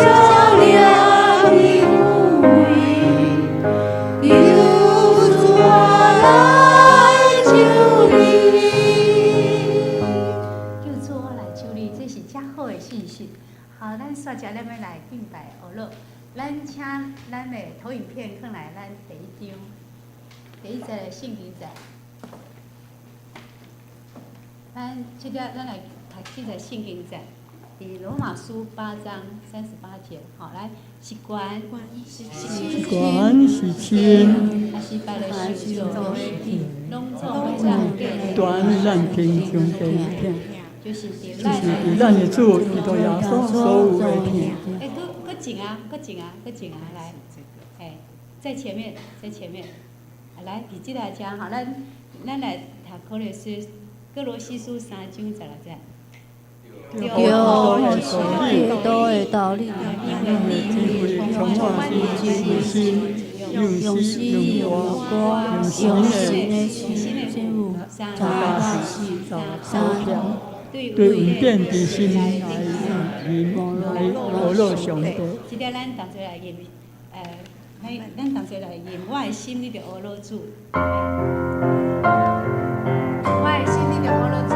少年的有为，求主我來救你。求主我來救你，這是遮好的信息。好，咱煞接咱欲來敬拜阿樂。咱請咱的投影片放來咱第一張，第一節的聖經節。咱這個咱來讀這個聖經節，佇羅馬書8章38節。好，來，是懸是懸是親，抑是別个受造的物，攏總袂當斷咱天上帝的疼，就是佇就是咱佇咱的主基督耶穌所有的疼。欸，閣閣前啊，閣前啊，閣前啊，來，欸，在前面，在前面，啊，來，佇這個遮吼，咱來讀歌羅西書3章16節。對，對，基督的道理，因為智慧充滿智慧心，用詩用歌，用用神神的的圣物，三三三三對對恩典之心來認來阿樂上帝。這個咱同齊來吟，咱同齊來吟，我的心你著阿樂主，我的心你著阿樂主。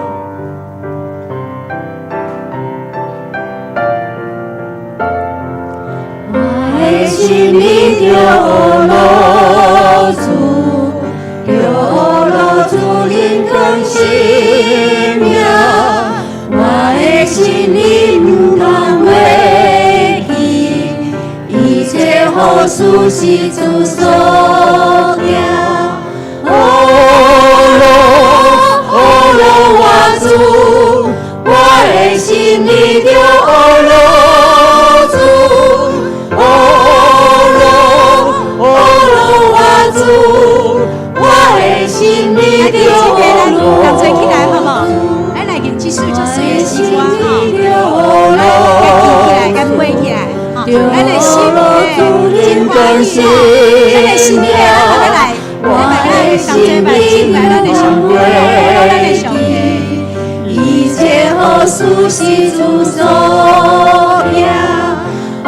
我的心裡著阿樂主，著阿樂主靈更新命。我的心裡毋通袂記，一切好事是主所疼。阿樂阿樂我主，我的心裡著阿樂主。阿樂阿樂我主，我的心裡著阿樂。同齊起來好無？咱來吟這首足媠的詩歌吼，來，共記起來，共背起來，吼，咱的心真歡喜吼，咱的心裡啊，咱來，咱大家同齊來敬拜咱的上帝，阿樂咱的上帝。一切好事是主所疼，阿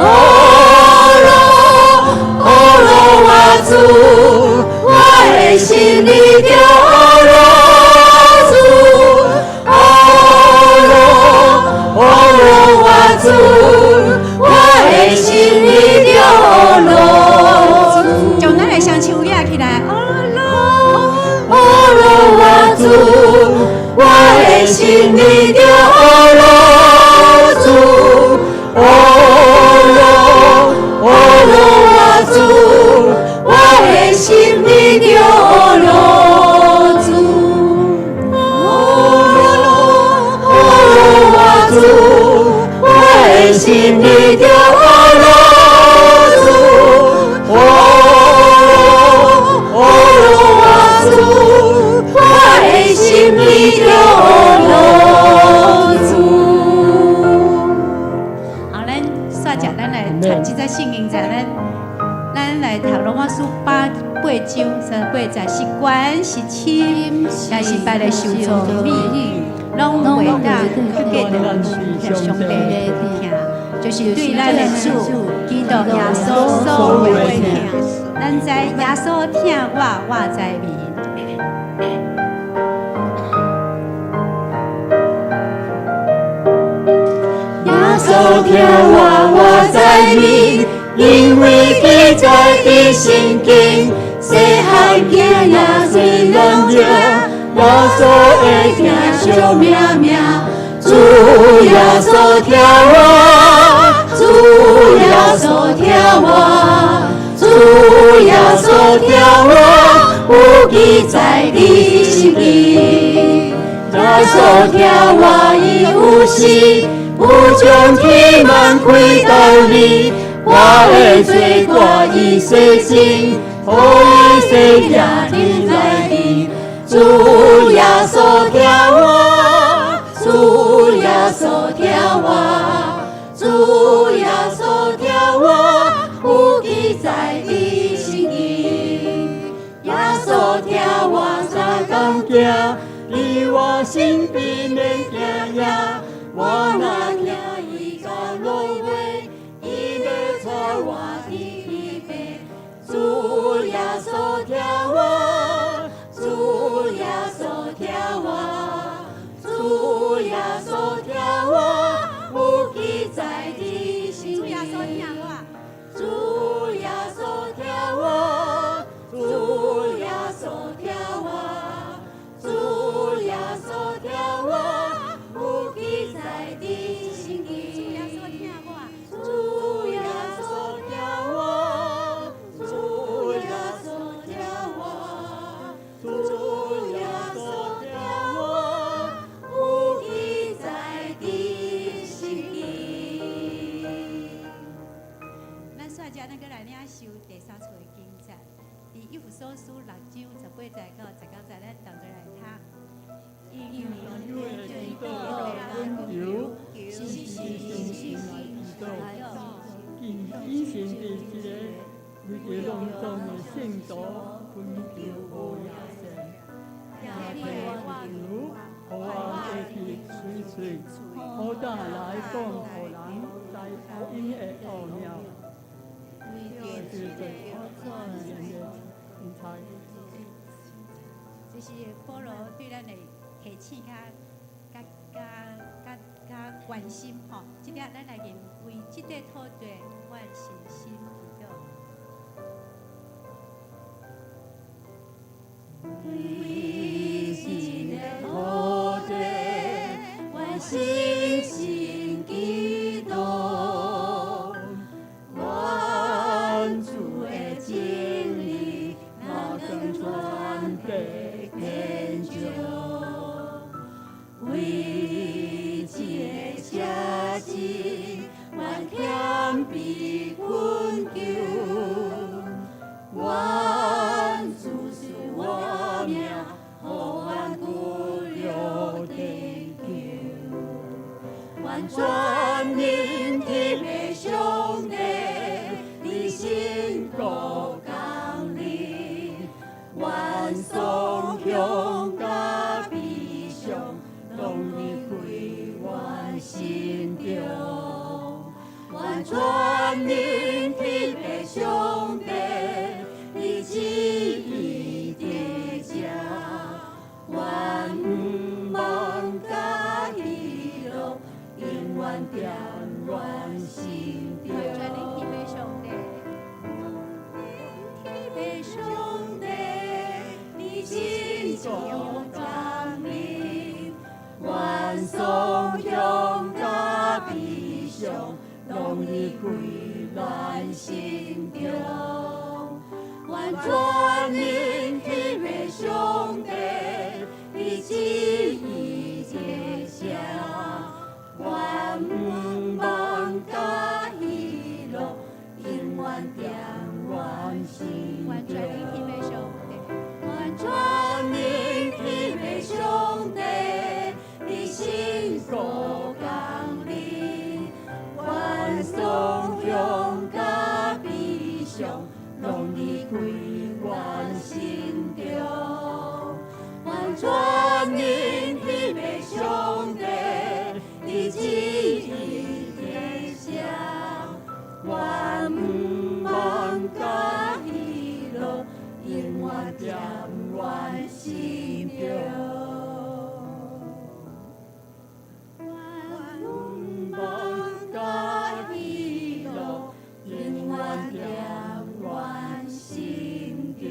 樂阿樂我主，我的心裡著阿樂主，阿樂阿樂我主，我的心裡著阿樂主。將咱的雙手舉起來，阿樂阿樂我主，我的心裡著阿樂主，阿樂阿樂我主，我的心裡著阿樂主，阿樂阿樂我主，我的心裡著阿樂主，阿樂阿樂我主，我的心裡著阿樂主。好，咱煞接咱來讀這節聖經節，咱來讀羅馬書8章38節，是懸是親，抑是別个受造物，攏袂當隔斷上帝的疼，就是對咱的主基督耶穌所有的疼。咱知耶穌疼我，我知明。耶穌疼我，我知明，因為記載佇聖經，細漢囝也最攏聽，耶穌的疼惜命命，主耶穌疼我，主耶穌疼我，主耶穌疼我，有記載佇聖經。耶穌疼我，伊有時有將天門開道理，我的罪過伊洗淨，予伊洗掠佇內底。主耶穌疼我，主耶穌疼我，主耶穌疼我，有記載佇聖經。耶穌疼我三工行，佇我身邊免驚訝，我若疼伊到落尾，伊遮咱閣來領受第三處的經節，佇以弗所書六章十八節到十九節，咱同齊來讀。因為基督的懇求，時時誠心來祈禱，謹慎佇這個為著攏總的聖徒懇求無野心，也求予我會記隨隨好膽來講予人知福音的奧妙。這是最自然的精彩。這是保羅對咱的提醒，佮佮佮佮佮關心吼。這個咱來認為這個土地，阮誠心祈禱。為這個土地，阮誠心祈禱，願主的真理，若光傳白天上。為這個城市，願謙卑懇求，願主賜活命，予阮骨肉恆久。願全能天的上帝，佇神國降臨，願頌享佮悲傷，攏離開阮心中。願全能天的上帝，佇旨意佇這，願毋望佮喜樂，永遠踮阮心中。全能天的上帝，天的上帝，佇神國降臨，願頌享佮悲傷，攏離開咱心中。願全能天的上帝，佇旨意佇這，願毋望佮喜樂，永遠踮阮心願全能天的上帝，願全能天的上帝，佇神國降臨，願頌享佮悲傷，攏離開阮心中。願全能天的上帝，佇旨意佇這，願毋望佮喜樂，永遠踮阮心中。願毋望佮喜樂，永遠踮阮心中。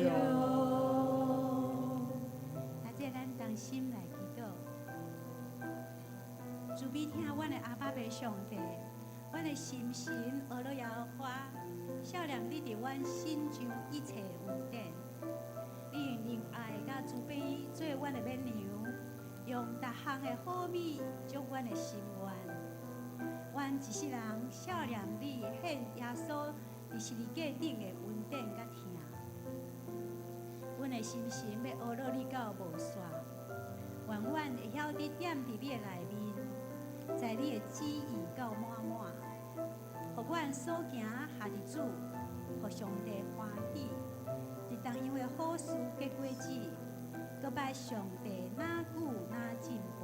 啊，這咱同心來祈禱。慈悲疼阮的阿爸父上帝，阮的心神呵咾耶和華，少年你佇阮身上一切恩典，你用仁愛佮慈悲做阮的勉強，用逐項的好物足阮的心願。阮一世人少年你獻耶穌佇十字架頂的恩典佮疼。阮的心神欲呵咾你到無煞，願阮會曉得踮佇你的內面，知你的旨意到滿滿，予阮所行合佇主，予上帝歡喜。佇同樣的好事結果子，閣拜上帝若久若進步。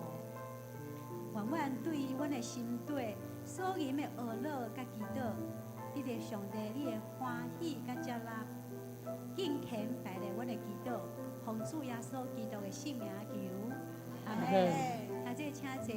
願阮對阮的心底所吟的呵咾佮祈禱，得著上帝你的歡喜佮接納。敬虔擺列阮的祈禱，奉主耶穌基督的聖名求，阿門。啊，這請坐。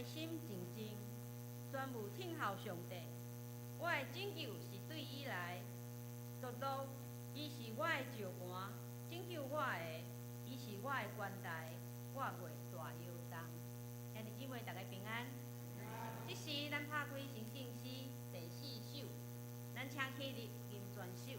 的心靜靜，專務聽候上帝。我的拯救是對伊來，作樂，伊是我的石磐，拯救我的，伊是我的關台，我袂大搖動。兄弟姊妹，大家平安。這時，咱拍開成聖詩第四首，咱請起立吟全首。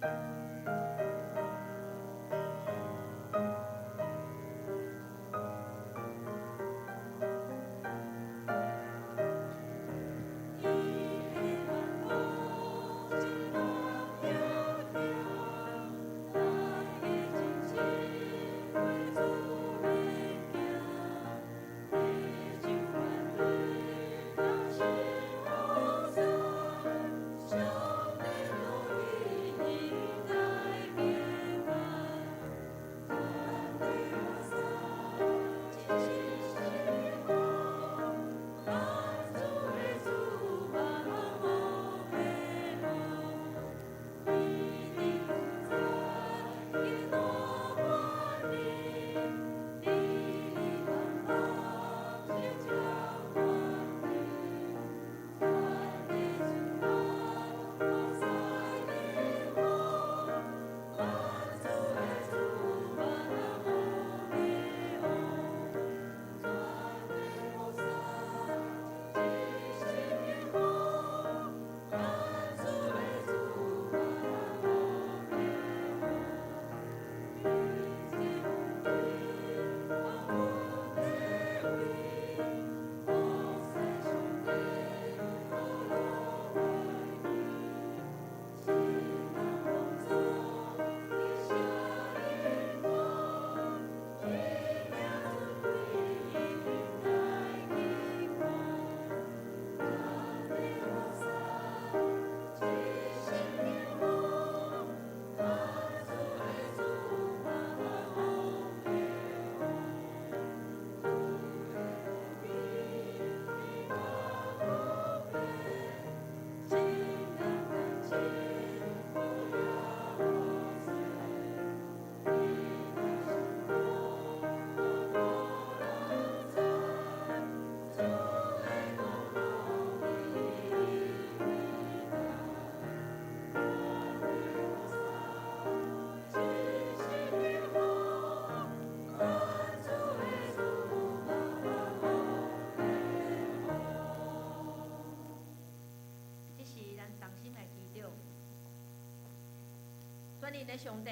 全能的上帝，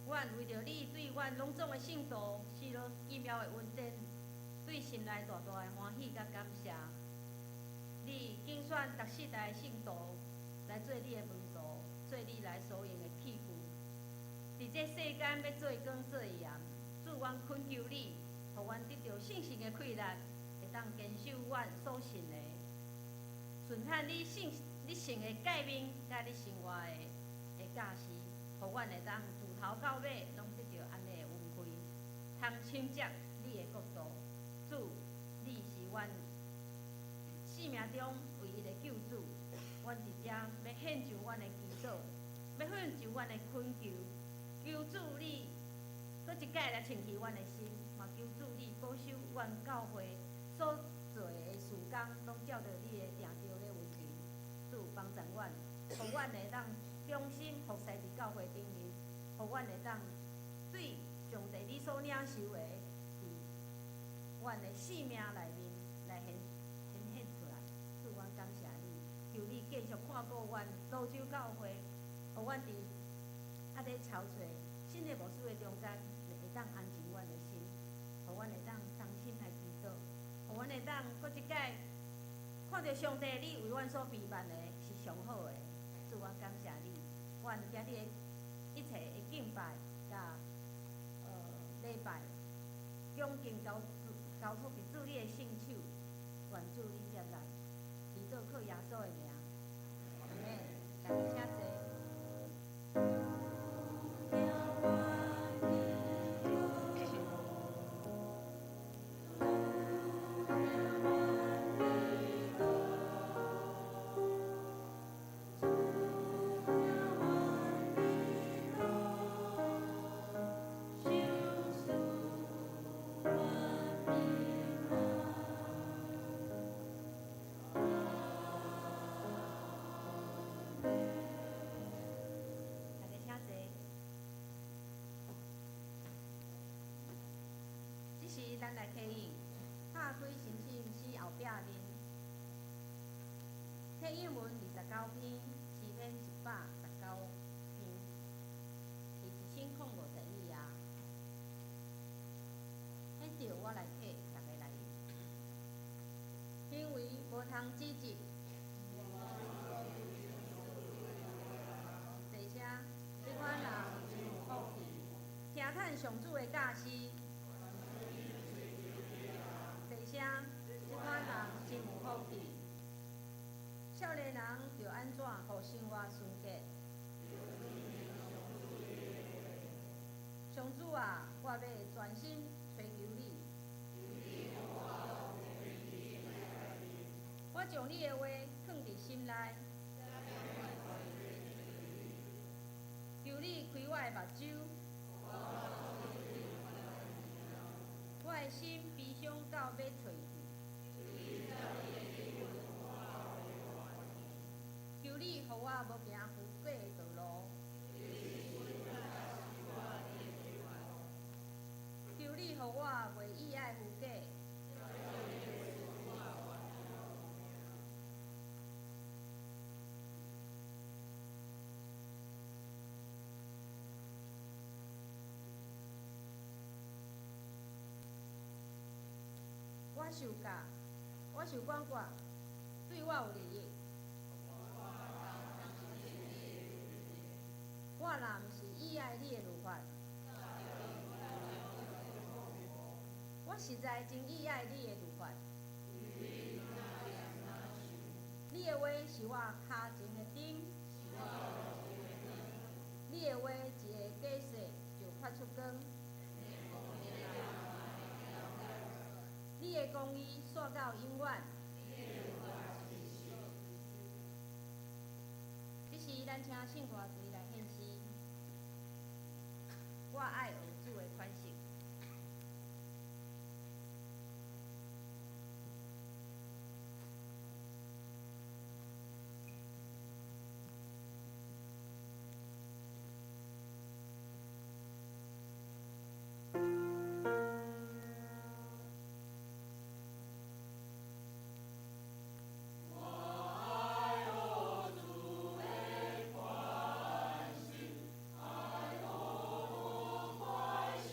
阮為著你對阮攏總的聖徒賜落奇妙的恩典，對心內大大的歡喜佮感謝。你揀選逐世代的聖徒來做你的門徒，做你來所用的器具。佇這世間欲做光做鹽，主，阮懇求你，予阮得著聖神的氣力，會當堅守阮所信的，順行你聖你聖的誡命，佮你生活的教示，予阮會當自頭到尾攏得著按呢的恩惠，通承接你的國度。主，你是阮生命中唯一的救主。阮佇遮欲獻上阮的祈禱，欲獻上阮的懇求，求主你閣一擺來清洗阮的心，嘛求主你保守阮教會所做的事工，攏照著你的定著咧運行。主幫助阮，予阮會當忠心服侍佇教會頂面，予阮會當對上帝你所領受的，佇阮的生命內面來顯顯現出來。主，阮感謝你，求你繼續看顧阮蘆洲教會，予阮佇咧籌揣新的牧師的中間，會當安靜阮的心，予阮會當同心來祈禱，予阮會當閣一擺看著上帝你為阮所備辦的是上好的。主，阮感謝你，阮今日的一切的敬拜佮禮拜，恭敬交交託佇主你的聖手，願主你接納，祈禱靠耶穌的名，阿們。大家請坐。咱來啟應，拍開心心死後壁面，啟應文29篇，詩篇119篇，佇1051頁。彼著我來啟，逐家來應。行為無通指責，坐車，這款人真有福氣，聽趁上主的教示。坐車，這款人真有福氣。少年人著按怎予生活純潔？上主啊，我欲專心揣求你。我將你的話囥佇心內。求你開我的目睭。我的心悲傷到欲退去。求你予我無行虛假的道路。求你予我袂意愛虛假。我受教，我受管教，對我有利益。我若毋是意愛你的律法，我實在真意愛你的律法。你的話是我跤前的燈，你的話一下解釋就發出光。你的公義煞到永遠。這時，咱請聖歌隊來獻詩。我愛學主的款式。我愛學主的款式，愛學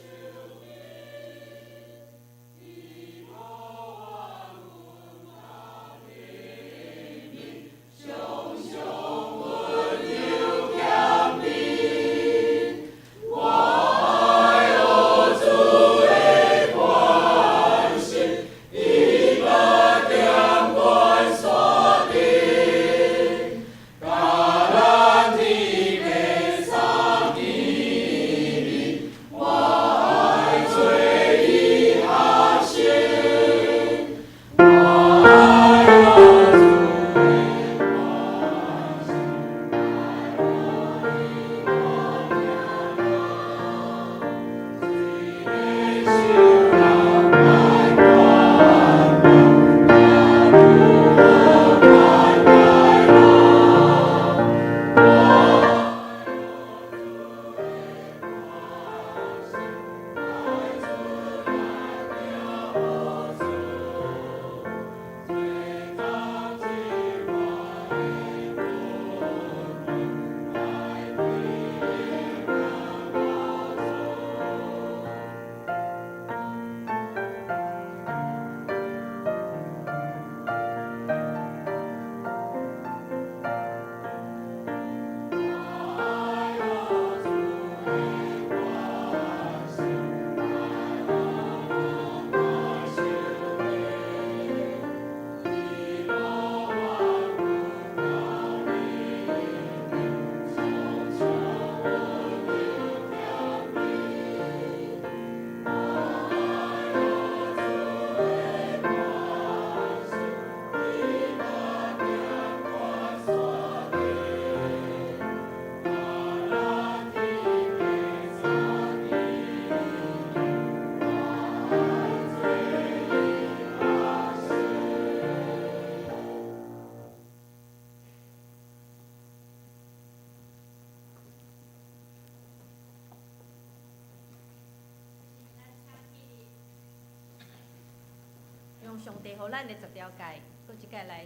上帝予咱的十條誡，閣一擺來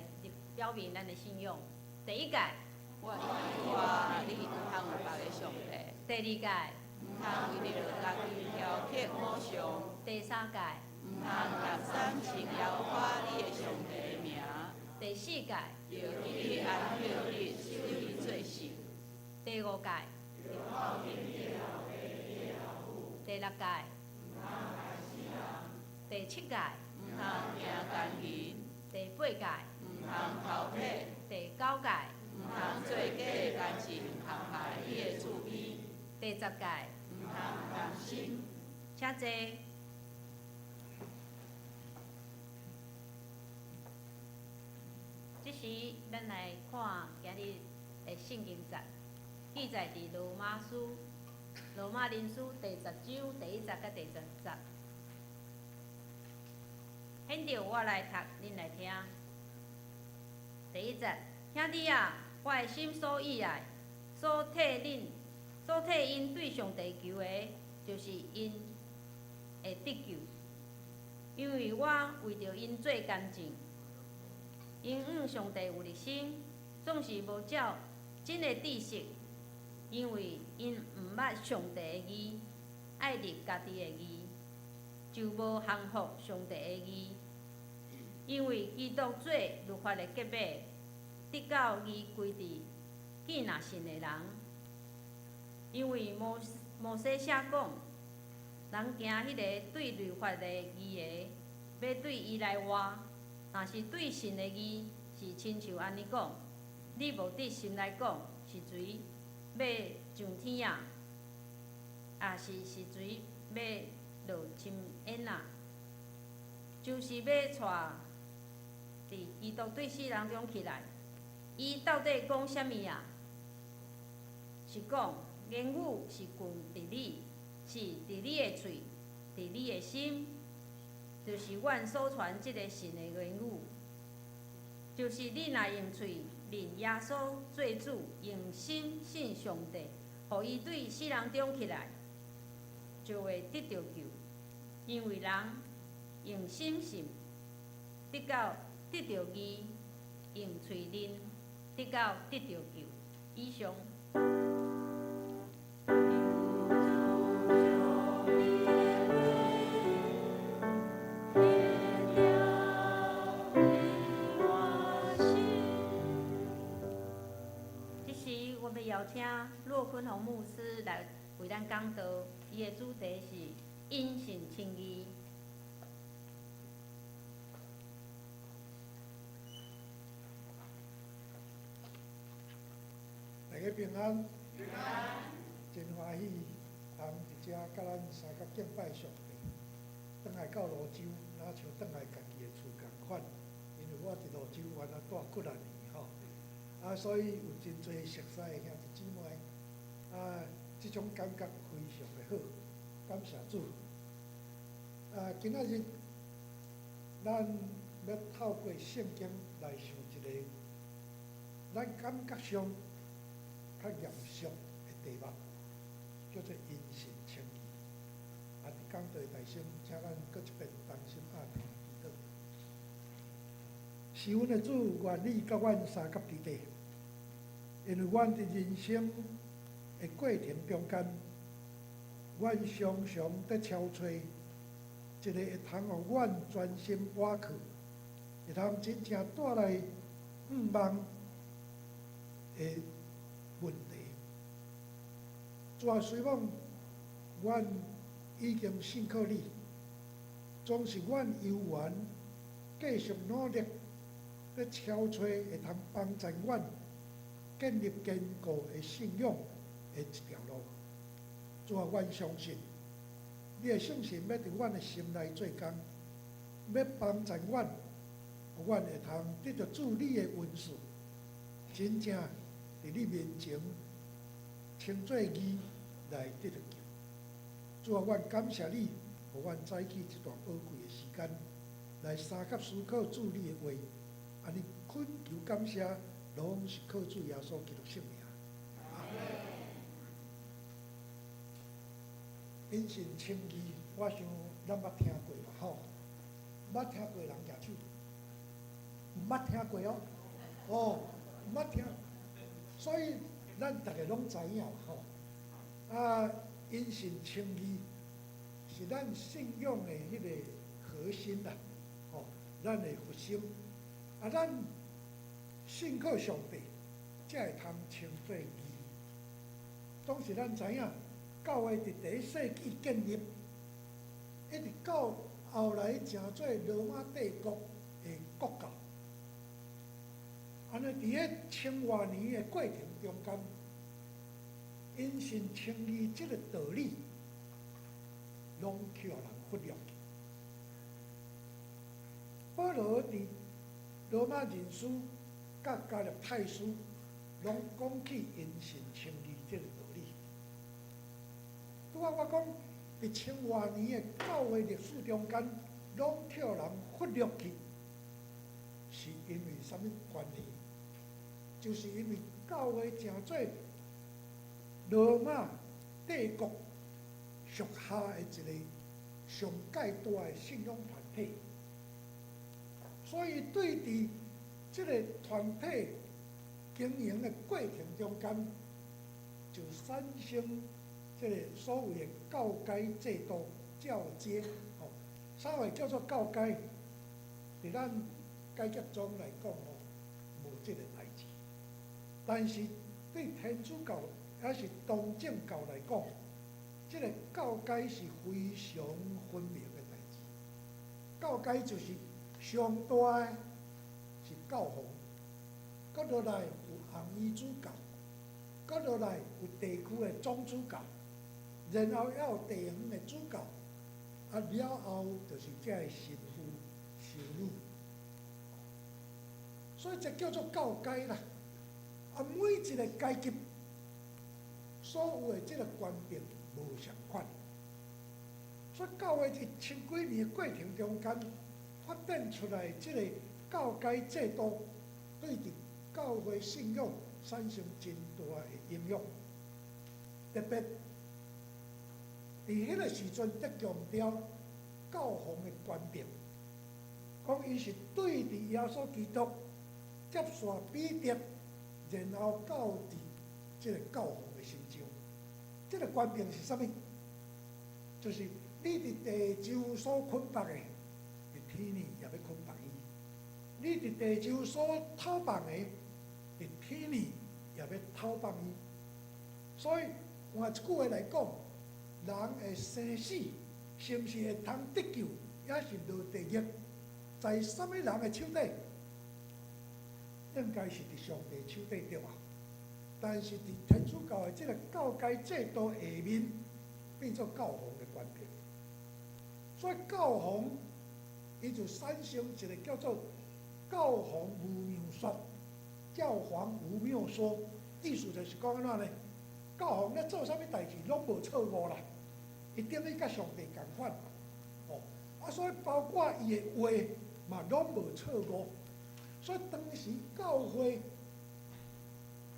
表明咱的信仰。第一誡，我愛你，毋通有別个上帝。第二誡，毋通為著家己雕刻偶像。第三誡，毋通合三稱耶和華你的上帝的名。第四誡，著記得安息日，守伊做聖。第五誡，第六誡，第七誡，毋通行姦淫。第八誡，毋通偷提。第九誡，毋通做假的工程，陷害你的厝邊。第十誡，毋通貪心。請坐。這時，咱來看今日的聖經節，記載佇羅馬書、羅馬人書第十章第一節佮第十節。現著我來讀，恁來聽。第一節，兄弟啊，我的心所喜愛，所替恁、所替𪜶對上帝求的，就是𪜶會得救。因為我為著𪜶做見證，𪜶向上帝有熱心，總是無照真的知識，因為𪜶毋捌上帝的義，愛立家己的義，就無降服上帝的義。因為基督做律法的結尾，得到義歸佇見納信的人。因為摩西寫講，人驚彼個對律法的義的，欲對伊來活；若是對神的義，是親像按呢講：你無佇心內講，是誰欲上天啊？抑是是誰欲落深淵啊？就是欲帶佇基督對死人中起來。伊到底講啥物啊？是講言語是近佇你，是佇你的喙，佇你的心，就是阮所傳這个神的言語。就是你若用喙認耶穌做主，用心信上帝，予伊對死人中起來，就會得著救。因為人用心信，得到得著義；用喙認，得到得著救。以上。這時，我欲邀請駱坤宏牧師來為咱講道，伊的主題是因信稱義。大家平安，平安，真歡喜，通佇遮佮咱相佮敬拜上帝。轉來到蘆洲，若像轉來家己的厝仝款，因為我佇蘆洲原來蹛幾若年吼，啊，所以有真濟熟似的兄弟姊妹，啊，這種感覺非常的好，感謝主。啊，今仔日咱欲透過聖經來想一个，咱感覺上較嚴肅的題目，叫做因信稱義。啊，佇講道大聲，請咱閣一遍同心合意祈禱。是阮的主，願你佮阮相佮佇底，因為阮佇人生的過程中間，阮常常佇敲揣一个會通予阮專心倚靠，會通真正帶來向望的問題。主啊，雖罔阮已經信靠你，總是阮猶原繼續努力欲敲揣會通幫助阮建立堅固的信仰的一條路。主啊，阮相信你的聖神欲佇阮的心內做工，欲幫助阮，予阮會通得著主你的恩賜，真正佇你面前稱做義來得著救。主啊，阮感謝你，予阮早起這段寶貴的時間，來相佮思考主你的話，按呢懇求感謝，攏是靠主耶穌基督聖名。因信稱義，我想咱捌聽過嘛吼。捌聽過人舉手？毋捌聽過哦，哦，毋捌聽，所以咱逐个攏知影吼。啊，因信稱義是咱信仰的彼个核心啦，吼，咱的核心。啊，咱信靠上帝，才會通稱做義。總是咱知影，教會佇第一世紀建立，一直到後來成做羅馬帝國的國教。按呢，佇彼千外年的過程中間，因信稱義這个道理，攏予人忽略去。保羅佇羅馬人書佮加拉太書，攏講起因信稱義這个道理。拄仔我講，佇千外年的教會歷史中間，攏予人忽略去，是因為啥物關係？就是因為教會成做羅馬帝國屬下的一个上蓋大的信仰團體，所以對佇這个團體經營的過程中間，就產生這个所謂的教階制度、教階，吼，啥話叫做教階？佇咱改革宗來講吼，無這个代誌。但是對天主教抑是東正教來講，這个教階是非常分明的代誌。教階就是上大的是教皇，閣落來有紅衣主教，閣落來有地區的總主教，然後猶有地方的主教，啊了後就是這个神父、修女。所以這叫做教階啦。啊，每一个階級所有的這个權柄無相仝，所以教會一千幾年的過程中間發展出來這个教階制度，對佇教會信仰產生真大的影響。特別佇彼个時陣，才強調教皇的權柄，講伊是對佇耶穌基督接續彼得，然後交佇這个教皇的身上。這个權柄是啥物？就是你佇地上所捆綁的，佇天呢也欲捆綁伊；你佇地上所透放的，佇天呢也欲透放伊。所以換一句話來講，人的生死是毋是會通得救，抑是落地獄，在啥物人的手底？應該是佇上帝手底對無？但是佇天主教的這个教階制度下面，變做教皇的權柄。所以教皇伊就產生一个叫做教皇無謬說，教皇無謬說，意思就是講按怎呢？教皇咧做啥物代誌攏無錯誤啦，伊等於佮上帝仝款，哦，啊，所以包括伊的話嘛攏無錯誤。所以當時教會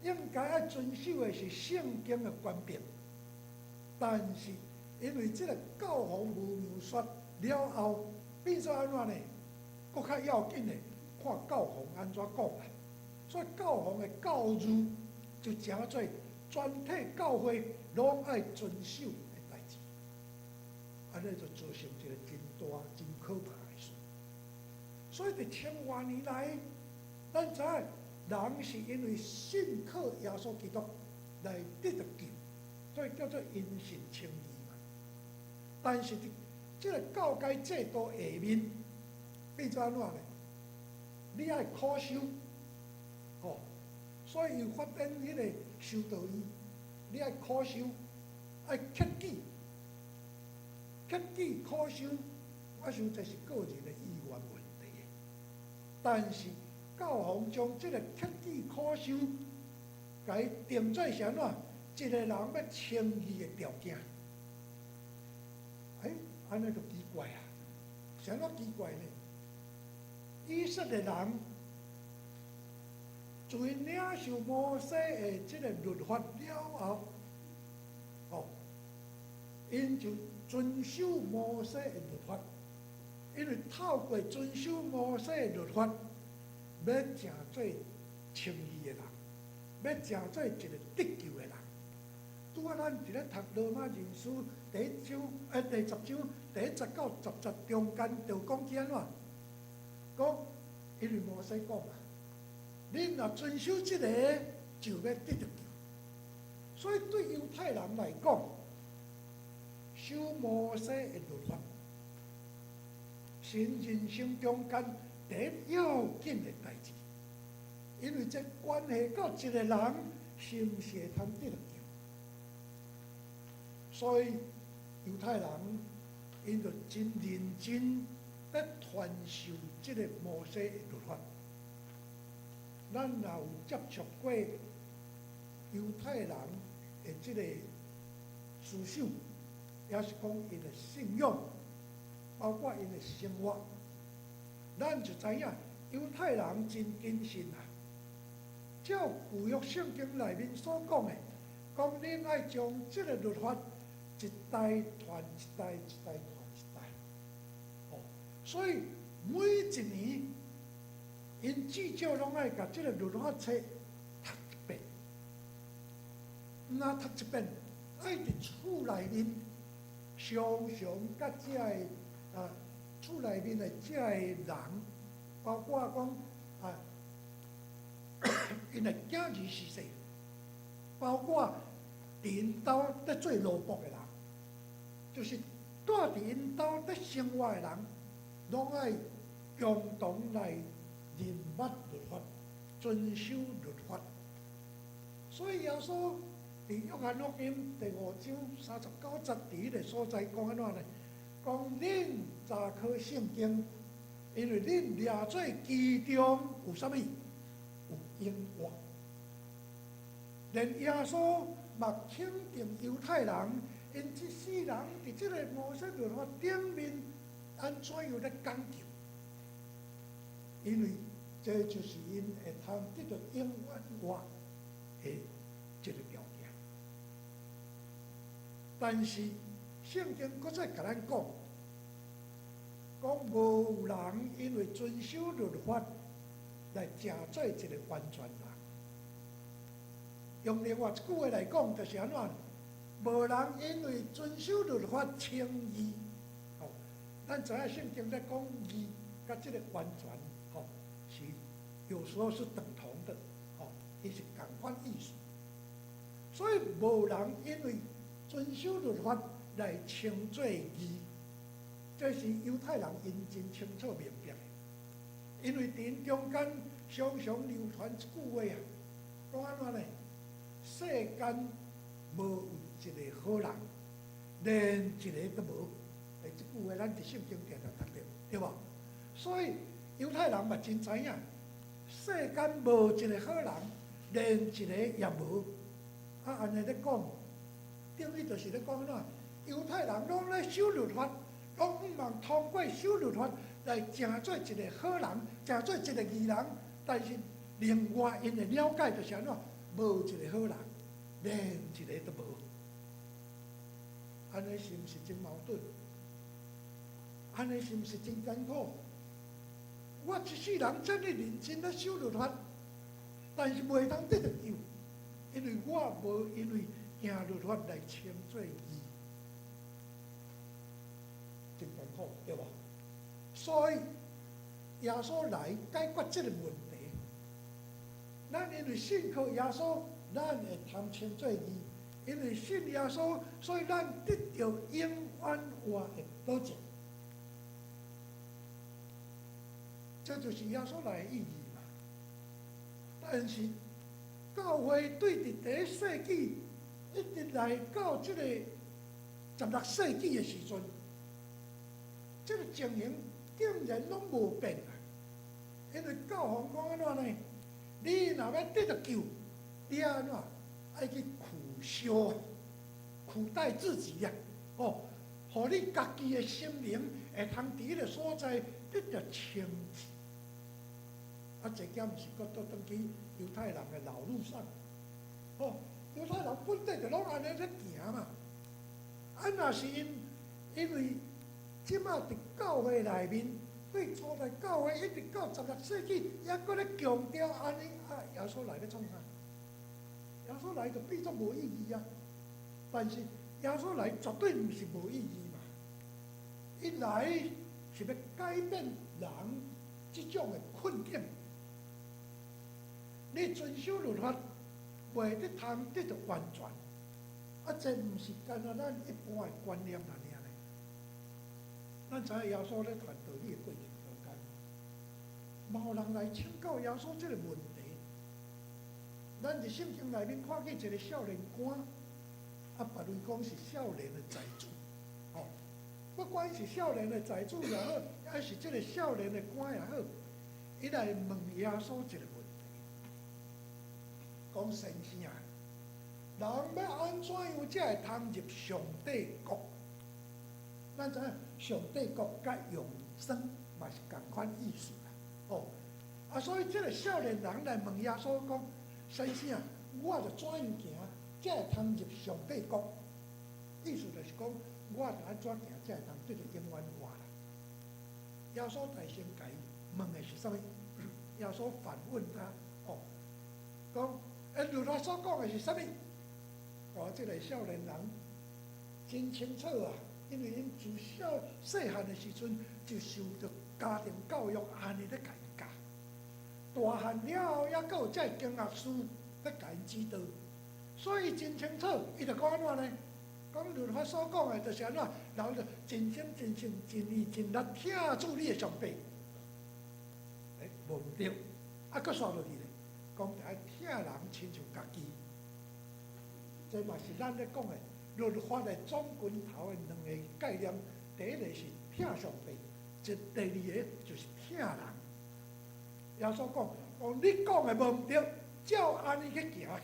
應該愛遵守的是聖經的權柄，但是因為這个教皇無謬說了後，變做按怎呢？閣較要緊的，看教皇按怎講啦。所以教皇的教諭就成做全體教會攏愛遵守的代誌，按呢就造成一个真大、真可怕的事。所以佇千外年來，咱知影人是因為信靠耶穌基督來得著救，所以叫做因信稱義嘛。但是佇這个教階制度下面，變做按怎呢？你愛苦修，吼，所以伊發展彼个修道院，你愛苦修，愛克己，克己苦修，我想這是個人的意願問題。但是教皇將這个克己苦修，共伊定做是按怎？一个人欲稱義的條件。欸，按呢就奇怪啊！是按怎奇怪呢？以色列人自領受摩西的這个律法了後，哦，𪜶就遵守摩西的律法，因為透過遵守摩西律法，欲成做稱義的人，欲成做一個得救的人。拄仔咱佇咧讀羅馬人書第一章，第10章第1節到10節中間就講起按怎？講因為摩西講啊，你若遵守這个，就欲得著救。所以對猶太人來講，守摩西的律法，是人生中間第一要緊的代誌，因為這關係到一個人是毋是會通得著救。所以猶太人𪜶就真認真咧傳授這个摩西的律法。咱若有接觸過猶太人的這个思想，抑是講𪜶的信仰，包括𪜶的生活，咱就知影猶太人真謹慎啊。照舊約聖經內面所講的，講恁愛將這个律法一代傳一代，一代傳一代。哦，所以每一年，𪜶至少攏愛共這个律法冊讀一遍。毋若讀一遍，愛佇厝內面常常佮遮个啊，厝內面的遮个人，包括講啊，𪜶的囝兒是誰，包括佇𪜶兜咧做奴僕的人，就是蹛佇𪜶兜咧生活的人，攏愛共同來認捌律法，遵守律法。所以耶穌佇約翰福音第5章39節佇彼个所在講按怎呢？講恁查考聖經，因為恁掠做其中有啥物？有永活。連耶穌嘛肯定猶太人，𪜶這世人佇這个摩西律法頂面按怎樣咧講究？因為這就是𪜶會通得著永遠活的這个條件。但是聖經閣再共咱講，講無人因為遵守律法來成做一个完全人。用另外一句話來講，就是按怎？無人因為遵守律法稱義。吼，咱知影聖經咧講義，佮這个完全，吼，是有時候是等同的，吼，伊是仝款意思。所以無人因為遵守律法來稱做義，這是猶太人𪜶真清楚明白的。因為佇𪜶中間常常流傳一句話啊，講按怎呢？世間無有一个好人，連一个都無。欸，這句話咱佇聖經定定讀著，對無？所以猶太人嘛真知影，世間無一个好人，連一個也無。啊，按呢咧講，等於就是咧講按怎？猶太人攏咧守律法，攏向望通過守律法來成做一个好人，成做一个義人。但是另外𪜶的了解就是按怎？無一个好人，連一个都無。按呢是毋是真矛盾？按呢是毋是真艱苦？我一世人遮爾認真咧守律法，但是袂通得著救，因為我無因為行律法來稱做義，真艱苦，對無？所以耶穌來解決這个問題。咱因為信靠耶穌，咱會通稱做義；因為信耶穌，所以咱得著永遠活的保證。這就是耶穌來的意義嘛。但是教會對佇第一世紀一直來到這个16世紀的時陣，這个情形竟然攏無變啊！因為教皇講按怎呢？你若欲得著救，你按怎愛去苦修、苦待自己啊！哦，予你家己的心靈會通佇彼个所在得著清潔。啊，這點毋是閣倒轉去猶太人的老路上？哦，猶太人本底就攏按呢咧行嘛。啊，若是𪜶因為這馬佇教會內面，對初代教會一直到16世紀，猶閣咧強調按呢啊，耶穌來欲創啥？耶穌來就變做無意義啊！但是耶穌來絕對毋是無意義嘛，伊來是欲改變人這種的困境。你遵守律法，袂得通得著完全，啊，這毋是干焦咱一般的觀念爾呢。咱知影耶穌咧傳道理的過程中間，嘛有人來請教耶穌這个問題。咱佇聖經內面看見一个少年官，啊，別類講是少年的財主，吼，不管是少年的財主也好，抑是這个少年的官也好，伊來問耶穌一个問題，講先生啊，人欲按怎樣才會通入上帝國？咱知影上帝國佮永生嘛是仝款意思啦，吼，啊，所以這个少年人來問耶穌講：先生啊，我著怎樣行才會通入上帝國？意思就是講，我著按怎行才會通得著永遠活啦？耶穌大聲共伊問的是啥物？耶穌反問他，哦，講，欸，律法所講的是啥物？哦，這个少年人真清楚啊，因為𪜶自小細漢的時陣就受著家庭教育按呢咧共𪜶教，大漢了後猶閣有這个經學師咧共𪜶指導，所以真清楚，伊就講按怎呢？講律法所講的，就是按怎，人就盡心盡性盡意盡力疼主你的上帝。欸，無毋對，啊，閣煞落去咧，講著愛疼人親像家己。這嘛是咱咧講的律法的總拳頭的兩個概念，第一個是疼上帝，這第二个就是疼人。耶穌講，講你講的無毋對，照按呢去行。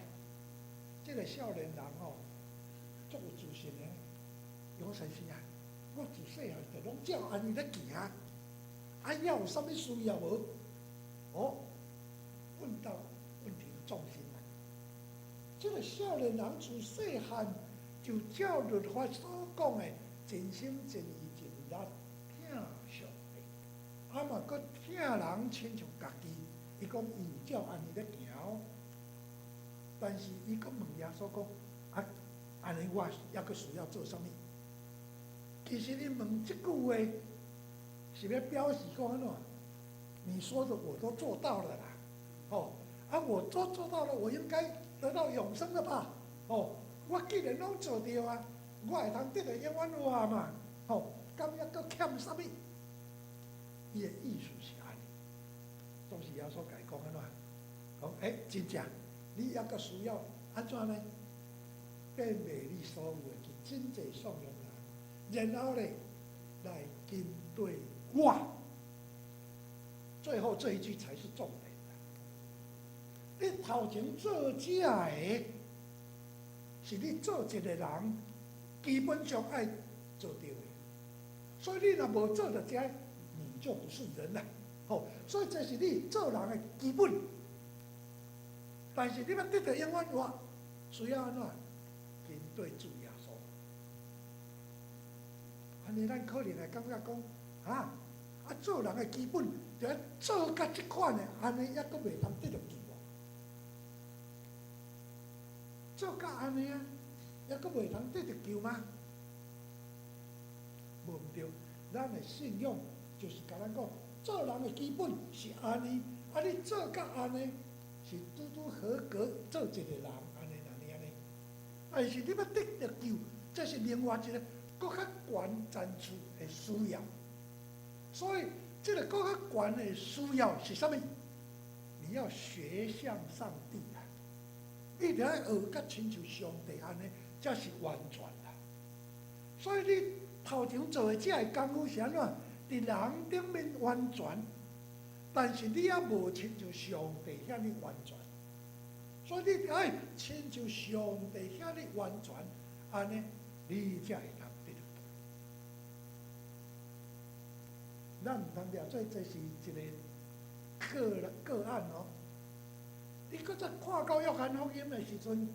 這个少年人吼，足有自信的，伊講先生啊，我自細漢就攏照按呢咧行，啊，猶有啥物需要無？哦，問到問題的重心啦。這个少年人自細漢就照律法所講的，盡心盡意盡力疼上帝，啊嘛閣疼人親像家己。伊講伊有照按呢咧行，但是伊閣問耶穌講：啊，按呢我猶閣需要做啥物？其實伊問這句話，是欲表示講按怎？你說的我都做到了啦，哦，啊，我都做到了，我應該得到永生了吧？哦，我既然攏做著啊，我會通得著永遠活嘛？吼，敢猶閣欠啥物？伊的意思是按呢，總是耶穌共伊講按怎？講欸，真正，你猶閣需要按怎呢？變賣你所有的去賑濟喪窮人，然後咧來跟隨我。最後這一句才是重點。你頭前做這个，是你做一個人基本上愛做著的。所以你若無做著這个，你就不是人啦。吼，所以這是你做人的基本。但是你欲得著永遠活，需要按怎？跟隨主耶穌。按呢，咱可能會感覺講，啊，啊做人的基本，就愛做甲這款的，按呢猶閣袂通得著救無？做甲按呢啊，猶閣袂通得著救嗎？無毋對，咱的信仰就是共咱講，做人的基本是按呢，啊你做甲按呢，是拄拄合格做一个人，按呢按呢。但是你欲得著救，這是另外一个閣較懸層次的需要。所以，這个閣較懸的需要是啥物？你要學像上帝啊！你著愛學甲親像上帝按呢，才是完全啦。所以你頭前做的這个工夫是按怎？佇人頂面完全，但是你猶無親像上帝遐爾完全。所以你著愛親像上帝遐爾完全，按呢，你才會通得著救。咱毋通掠做這是一个個個案哦。你閣再看到約翰福音的時陣，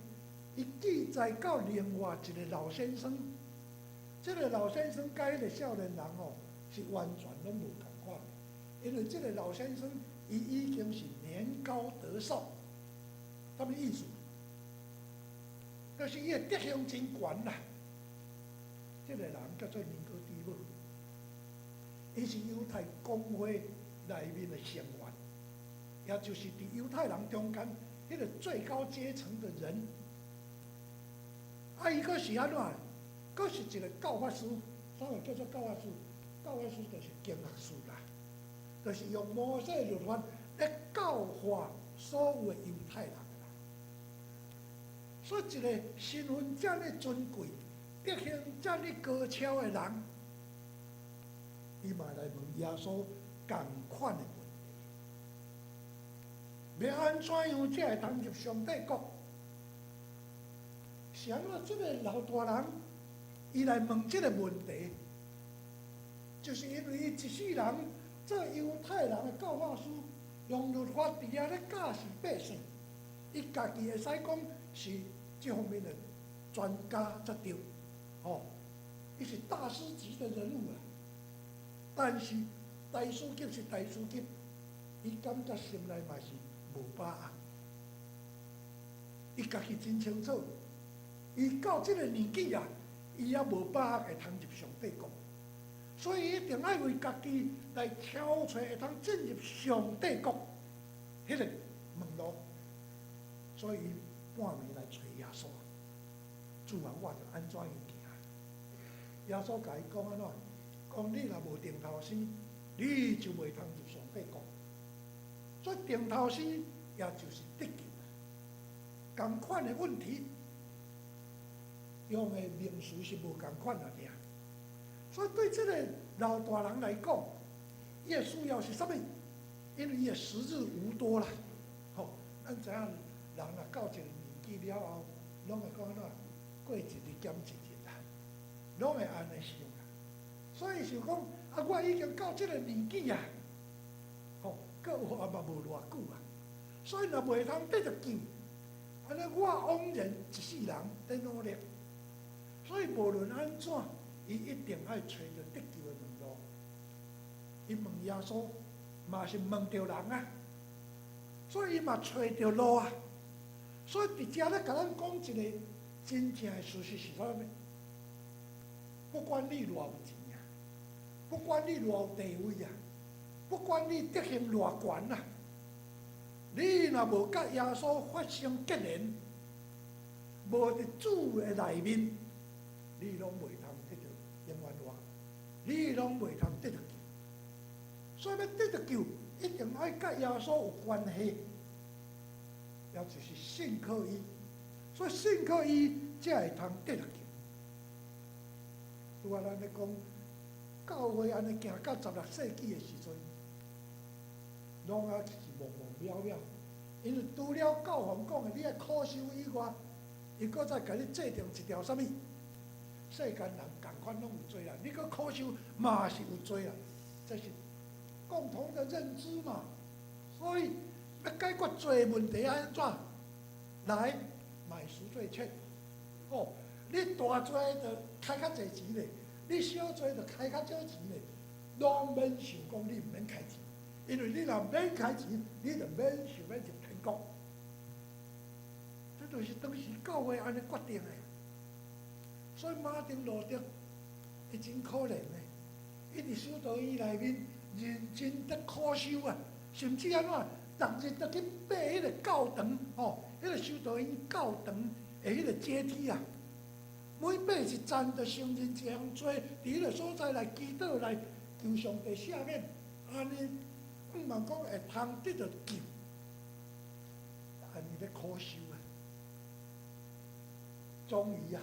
伊記載到另外一个老先生，這个老先生佮彼个少年人吼是完全攏無仝款的，因為這个老先生伊已經是年高德劭，啥物意思？就是伊的德行真懸啦。這个人叫做尼哥底母，伊是猶太公會內面的成員，也就是佇猶太人中間彼个最高階層的人。啊，伊閣是按怎？閣是一个教法師，啥物叫做教法師？教法師就是經學士啦，就是用摩西律法來教化所有的猶太人啦。所以，一个身份遮爾尊貴、德行遮爾高超的人，伊嘛來問耶穌仝款的問題：欲按怎樣才會通入上帝國？是按怎？這个老大人，伊來問這个問題，就是因為伊一世人做猶太人的教法師，用律法佇遐咧教示百姓，伊家己會使講是這方面的專家才對，吼，伊是大師級的人物啊。但是大師級是大師級，伊感覺心內嘛是無把握，伊家己真清楚，伊到這个年紀啊，伊猶無把握會通入上帝國，所以一定愛為家己來挑揣會通進入上帝國彼个門路，所以伊半暝來揣耶穌。主啊，我著按怎樣行？耶穌共伊講按怎？講你若無重頭生，你就袂通入上帝國。所以重頭生也就是得救，仝款的問題，用的名詞是無仝款爾。所以對這个老大人來講，伊的需要是啥物？因為伊的時日無多啦。吼，咱知影人若到一个年紀了後，攏會講按怎？過一日減一日啦，攏會按呢想啦。所以想講，啊，我已經到這个年紀啊，吼，閣活嘛無偌久啊，所以若袂通得著救，按呢我枉然一世人咧努力。所以無論按怎，伊一定愛揣著得救的門路。伊問耶穌，嘛是問著人啊，所以伊嘛揣著路啊。所以佇遮咧共咱講一个真正的事實是啥物？不管你偌有錢啊，不管你偌有地位啊，不管你德行偌懸啊，你若無佮耶穌發生結連，無佇主的內面，你攏袂通得著永遠活，你攏袂通得著救。所以欲得著救，一定愛佮耶穌有關係，也就是信靠伊。所以信靠伊，才會通得著救。拄仔咱咧講，教會按呢行到16世紀的時陣，攏猶是模模渺渺。因為除了教皇講的，你愛苦修以外，伊閣再共你制定一條啥物？世間人仝款攏有罪啦，你閣苦修嘛是有罪啦，這是共同的認知嘛。所以欲解決罪問題按怎？來買贖罪券。哦，你大罪就開較濟錢咧，你小罪就開較少錢咧，攏免想講你毋免開錢，因為你若免開錢，你就免想欲入天國。這就是當時教會按呢決定的。所以馬丁路德伊真可憐的，伊佇修道院內面認真的苦修啊，甚至按怎，逐日都去爬彼个教堂，吼，彼个修道院教堂的彼个階梯啊，每爬一層就承認一項罪，佇彼个所在來祈禱來求上帝赦免，按呢，向望講會通得著救，按呢咧苦修啊，終於啊，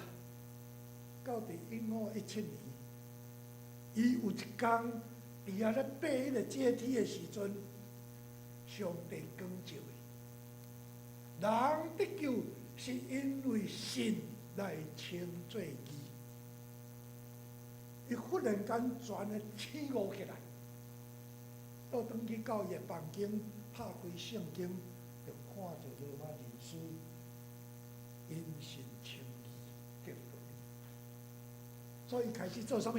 到佇1517年，伊有一工佇遐咧爬彼个階梯的時陣，上帝光照伊。人得救是因為信來稱做義。伊忽然間全個醒悟起來，倒轉去到伊的房間，拍開聖經，就看著羅馬人書，因信稱義得著。所以開始做啥物？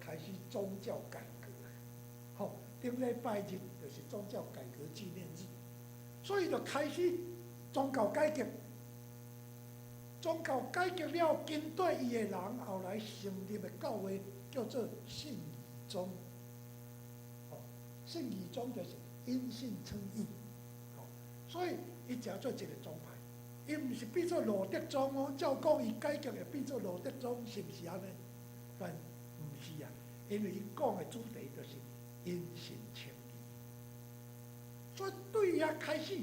開始宗教改革。吼，頂禮拜日就是宗教改革紀念日，所以就開始宗教改革。宗教改革了，針對伊的人後來成立的教會叫做信義宗。吼，信義宗就是因信稱義。吼，所以伊成做一個宗派，伊毋是變做路德宗哦。照講伊改革會變做路德宗，是毋是按呢？但毋是啊，因為伊講的主題就是因信稱義。所以對遐開始，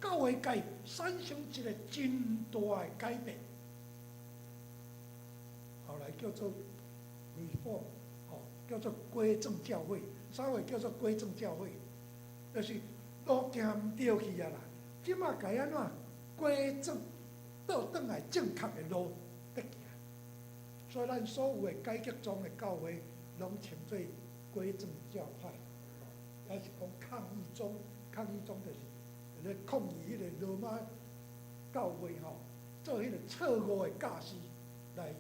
教會界產生一個真大的改變，後來叫做 Reform，吼，叫做歸正教會。啥話叫做歸正教會？就是路行毋對去啊啦，這馬共按怎歸正，倒轉來正確的路得行。所以咱所有的改革宗的教會，攏稱做歸正教派，抑是講抗議宗，抗議宗就是咧抗議彼個羅馬教會吼，做彼個錯誤的教示來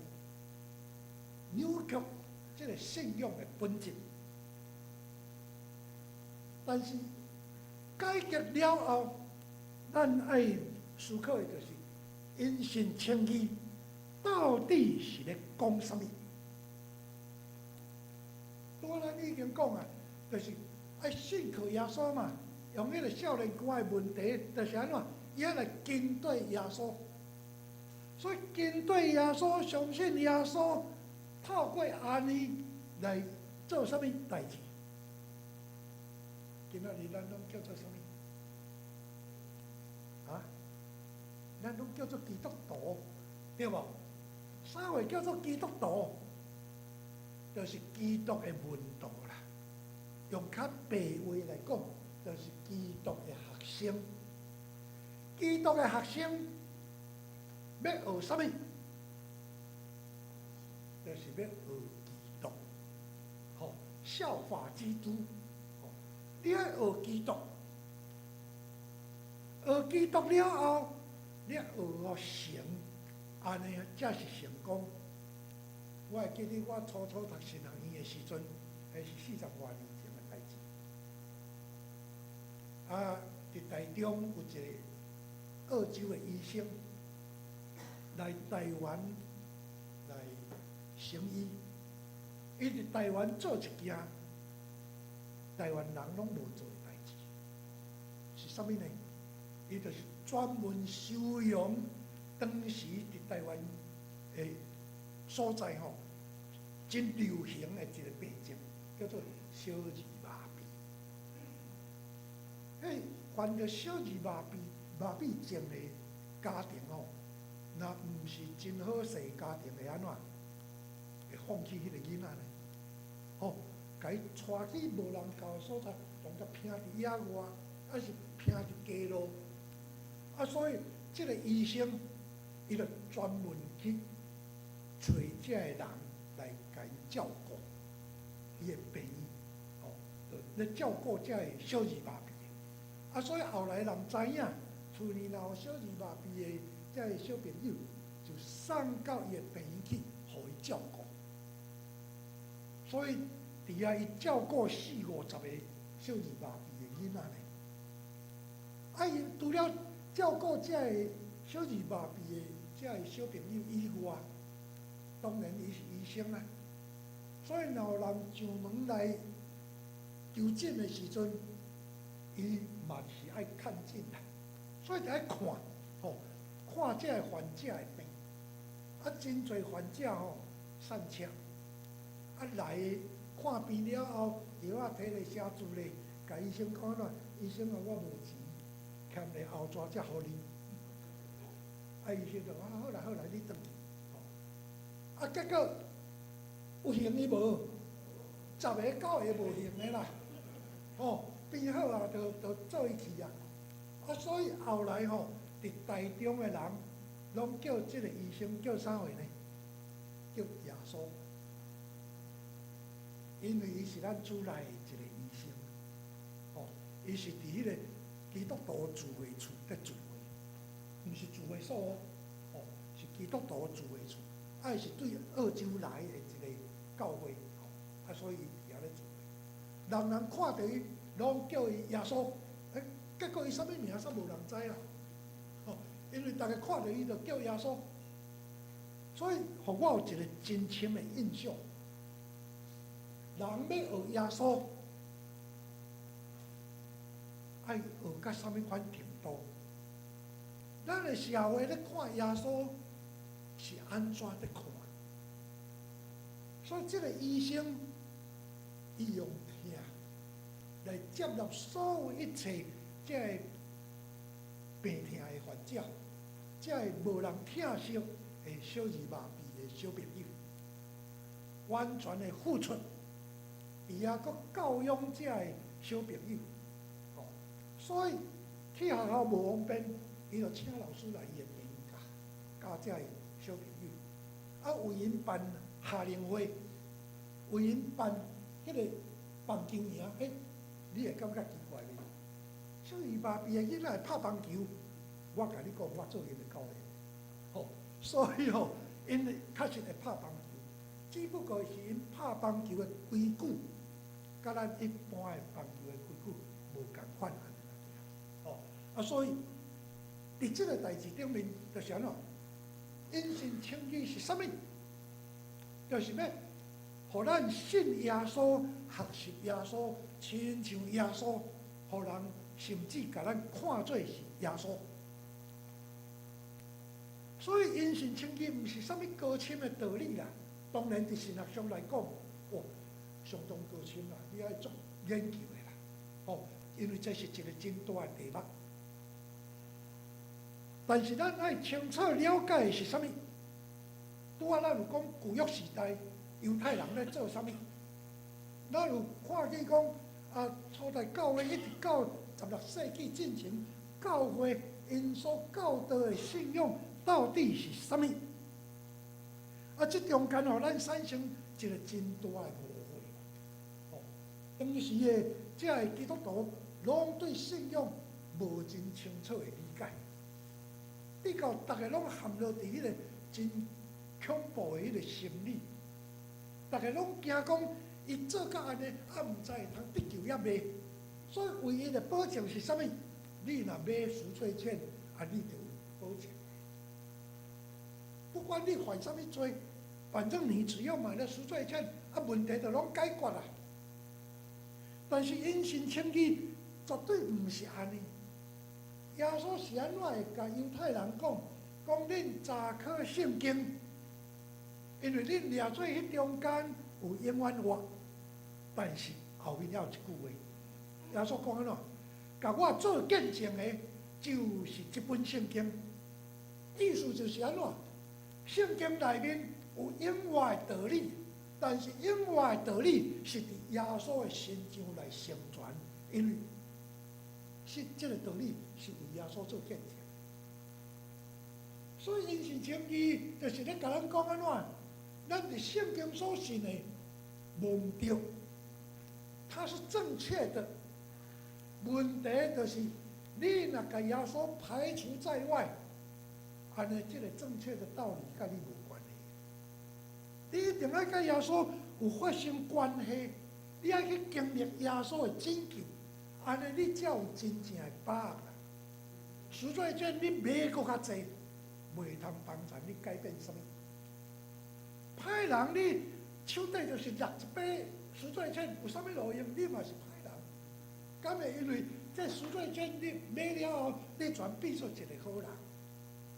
扭曲這個信仰的本質。但是改革了後，咱愛思考的就是因信稱義到底是咧講啥物？拄咱已經講啊，就是愛信靠耶穌嘛。用彼個少年官的問題，就是按怎？伊愛來跟對耶穌，所以跟對耶穌，相信耶穌，透過按呢來做啥物代誌？今仔日咱攏叫做啥物？啊？咱攏叫做基督徒，對無？啥話叫做基督徒？就是基督的門徒啦。用較白話來講，就是基督的學生。基督的學生欲學啥物？就是欲學基督，吼，效法基督。吼，你愛學基督，學基督了後，你學予成，按呢才是成功。我會記得我初初讀神學院的時陣，彼是40外年前的代誌。啊，佇台中有一個澳洲的醫生來台灣來行醫，伊佇台灣做一件台灣人攏無做的代誌，是啥物呢？伊就是專門收容當時佇台灣的所在吼，真流行的一個病症，叫做小兒麻痹。彼患著小兒麻痹症的家庭吼，若毋是真好勢家庭會按怎？會放棄彼個囡仔呢？吼，共伊帶去無人𠢕的所在，共佮摒佇野外，抑是摒佇街路。啊，所以這個醫生，伊就專門去揣這个人來共𪜶照顧伊的病院，吼，就咧照顧這個小兒麻痹的。啊，所以後來人知影，厝裡若有小兒麻痹的這個小朋友，就送到伊的病院去，予伊照顧。所以佇遐伊照顧四五十個小兒麻痹的囡仔呢。啊，𪜶除了照顧這個小兒麻痹的這個小朋友以外，當然伊是醫生啊，所以若有人上門來求診的時陣，伊嘛是愛看診啦，所以就愛看，吼，看這個患者的病。啊，真濟患者吼散赤，啊來看病了後，藥仔摕來寫字咧，共醫生講怎？醫生啊，我無錢，欠咧後紙才予你。啊，醫生就講啊，好啦好啦，你轉去。啊，結果有閒伊無？10個9個無閒的啦。吼，變好啊，就就做伊去啊。啊，所以後來吼，佇台中的人，攏叫這個醫生叫啥貨呢？叫耶穌，因為伊是咱主內的一個醫生。吼，伊是佇彼個基督徒聚會處佇聚會，毋是聚會所哦，吼，是基督徒聚會處。啊，是對澳洲來的一個教會，吼，啊，所以伊佇遐咧聚會，人人看著伊，攏叫伊耶穌，欸，結果伊啥物名，煞無人知啦，吼，因為逐家看著伊就叫耶穌，所以予我有一個真深的印象。人欲學耶穌，愛學到啥物款程度？咱的社會咧看耶穌是按怎咧看？所以這個醫生，伊用疼來接納所有一切這个病疼的患者，這个無人疼惜的小兒麻痹的小朋友，完全的付出，伊猶閣教養這个小朋友，吼，所以去學校無方便，伊就請老師來伊的病院教教這个小朋友，啊，為𪜶辦夏令會，為𪜶辦彼個棒球營，欸，你會感覺奇怪袂？小兒麻痹的囡仔會拍棒球，我共你講，我做𪜶的教練，吼，所以吼，𪜶確實會拍棒球，只不過是𪜶拍棒球的規矩，佮咱一般的棒球的規矩無仝款按呢，吼，啊，所以佇這個代誌頂面，就是按怎？因信稱義是啥物？就是欲予咱信耶穌、學習耶穌、親像耶穌，予人甚至共咱看做是耶穌。所以因信稱義毋是啥物高深的道理啦。當然，佇神學上來講，哦，相當高深啦，你愛做研究的啦，哦，因為這是一個真大的題目。但是咱愛清楚了解的是啥物？拄仔咱有講舊約時代猶太人咧做啥物？咱有看見講啊，初代教會一直到16世紀進前，教會𪜶所教導的信仰到底是啥物？啊，這中間予咱產生一個真大的誤會。哦，當時的這个基督徒攏對信仰無真清楚的理解，比較逐家攏陷落佇彼個真恐怖的彼個心理，逐家攏驚講伊做甲按呢，啊，毋知會通得救抑袂？所以唯一的保證是啥物？你若買贖罪券，啊，你就有保證。不管你犯啥物罪，反正你只要買了贖罪券，啊，問題就攏解決啦。但是因信稱義絕對毋是按呢。耶穌是按怎會共猶太人講？講恁查考聖經，因為恁掠做彼中間有永遠活，但是後面猶有一句話，耶穌講按怎？共我做見證的，就是這本聖經。意思就是按怎？聖經內面有永活的道理，但是永活的道理是佇耶穌的身上來成全，因為是這个道理是為耶穌做見證。所以因信稱義，就是咧共咱講按怎？咱佇聖經所信的無毋對，它是正確的。問題就是你若共耶穌排除在外，按呢，這个正確的道理佮你無關係。你一定愛佮耶穌有發生關係，你愛去經歷耶穌的拯救，按呢你才有真正的把握啦。贖罪券你買閣較濟，袂通幫助你改變啥物。歹人你手底就是掠一筆贖罪券，有啥物路用？你嘛是歹人。敢會因為這贖罪券你買了後，你全變做一個好人？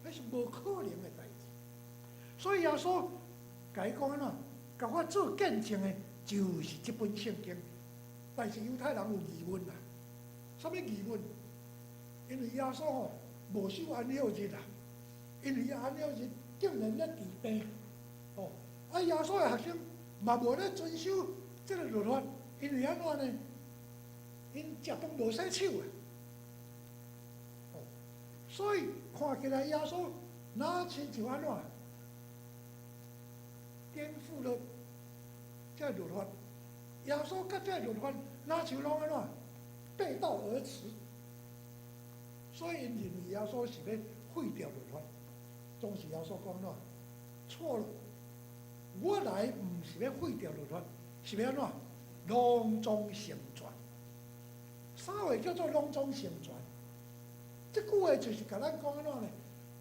彼是無可能的代誌。所以耶穌共伊講按怎？共我做見證的，就是這本聖經。但是猶太人有疑問啦，啥物疑問？因為耶穌吼無守安息日啦，因為安息日竟然咧治病，吼啊！耶穌的學生嘛無咧遵守這个律法，因為按怎呢？𪜶食飯無洗手啊，哦，所以看起來耶穌若親像按怎顛覆了這个律法？耶穌佮這个律法若像攏按怎背道而馳？所以𪜶認為耶穌是欲廢掉律法，總是耶穌講按怎錯了。我來毋是欲廢掉律法，是欲按怎？攏總成全。啥話叫做攏總成全？這句話就是共咱講按怎呢？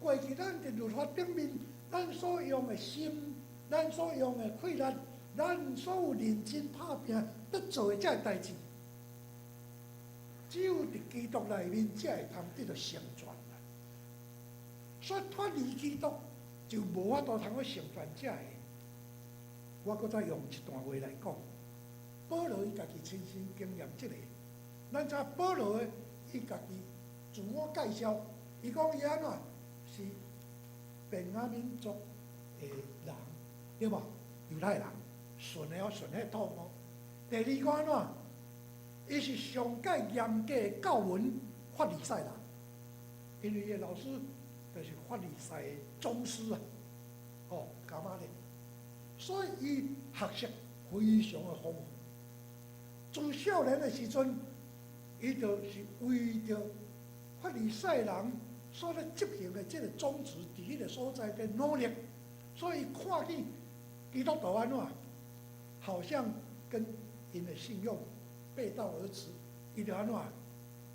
過去咱佇律法頂面，咱所用的心，咱所用的氣力，咱所有認真拍拚欲做的這个代誌，只有佇基督內面才會通得著成全啦。所以脫離基督就無法度通去成全這个。我閣再用一段話來講，保羅伊家己親身經驗這个。咱知保羅伊家己自我介紹，伊講伊按怎是便雅憫族的人，對無？猶太人，純的哦，純血統哦。第二個按怎？伊是上蓋嚴格的教文法利賽人，因為伊的老師就是法利賽的宗師啊，哦，迦瑪列，所以伊學識非常的豐富。自少年的時陣，伊就是為著法利賽人所咧執行的這個宗旨，佇彼個所在咧努力，所以看見基督徒按怎，好像跟𪜶的信仰背道而馳，伊就按怎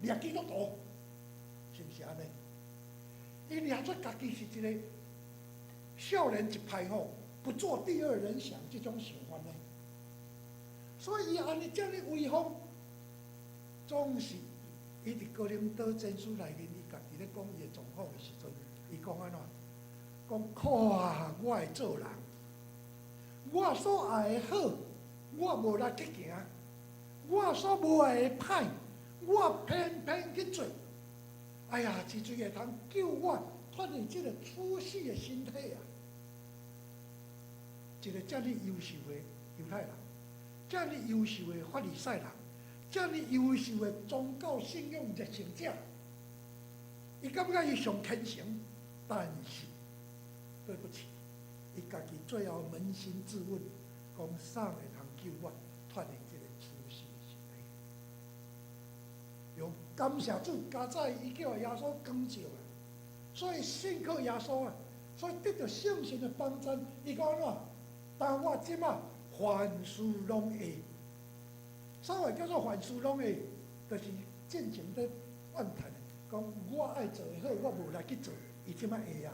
掠基督徒，是毋是按呢？伊掠出家己是一個少年一派吼，不做第二人想這種想法呢。所以伊按呢遮爾威風，總是伊佇哥林多前書內面，伊家己咧講伊的狀況的時陣，伊講按怎？講苦啊！我的做人，我所愛的好，我無力去行；我所無愛的歹，我偏偏去做。哎呀，是誰會通救我脫離這個處死的身體啊！一個遮爾優秀的猶太人，遮爾優秀的法利賽人，遮爾優秀的宗教信仰熱誠者，伊感覺伊上虔誠，但是對不起，伊家己最後捫心自問，講啥會通救我脫離這個處死的身體？用感謝主，佳哉伊叫耶穌光照啊，所以信靠耶穌啊，所以得著聖神的幫贊。伊講按怎？但我這馬凡事攏會，啥話叫做凡事攏會？就是進前咧怨嘆，講我愛做的好，我無力去做，伊這馬會啊，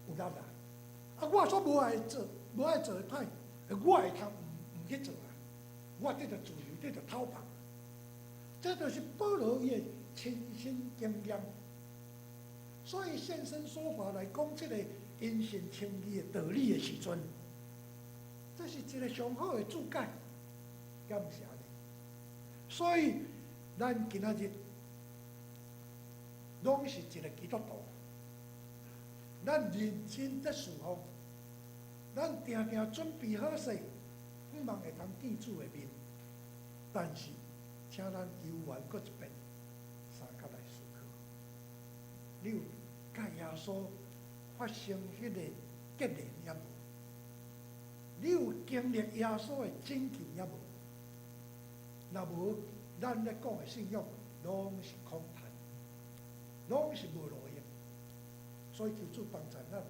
有力啊。啊，我所無愛做、無愛做的歹，我會通毋去做啊。我得著自由，得著透放。這就是保羅伊的親身經驗。所以現身說法來講這個因信稱義的道理的時陣，這是一個上好的注解，敢毋是按呢？所以咱今仔日攏是一個基督徒，咱認真咧侍奉，咱定定準備好勢，向望會通見主的面。但是，請咱猶原閣一遍相佮來思考，你有佮耶穌發生彼個結連抑無？你有經歷耶穌的拯救抑無？若無，咱咧講的信仰攏是空談，攏是無路用。所以求主幫助咱，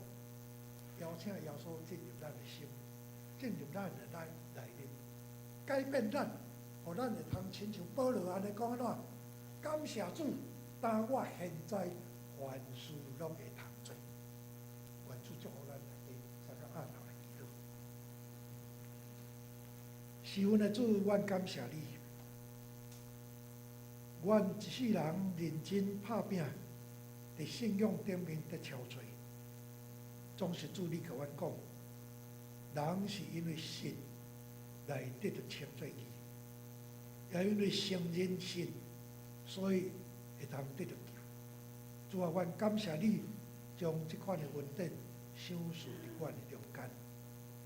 邀請耶穌進入咱的心，進入咱的內內面，改變咱，予咱會通親像保羅按呢講按怎？感謝主，當我現在凡事攏會通做。願主祝福咱大家，大家按頭來祈禱。是阮的主，阮感謝你。阮一世人認真拍拚，佇信仰頂面佇憔悴，總是主你共阮講，人是因為信來得著稱做義，也因為承認信，所以會通得著救。主啊，阮感謝你將這款的恩典賞賜佇阮的中間。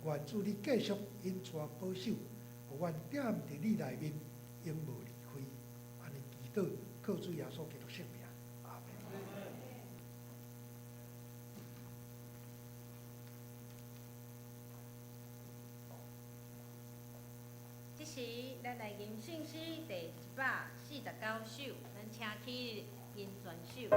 願主你繼續引帶保守，予阮踮佇你內面永無離開。按呢祈禱，靠主耶穌基督聖名，阿們。這時，咱來吟聖詩第149首，咱請起吟全首。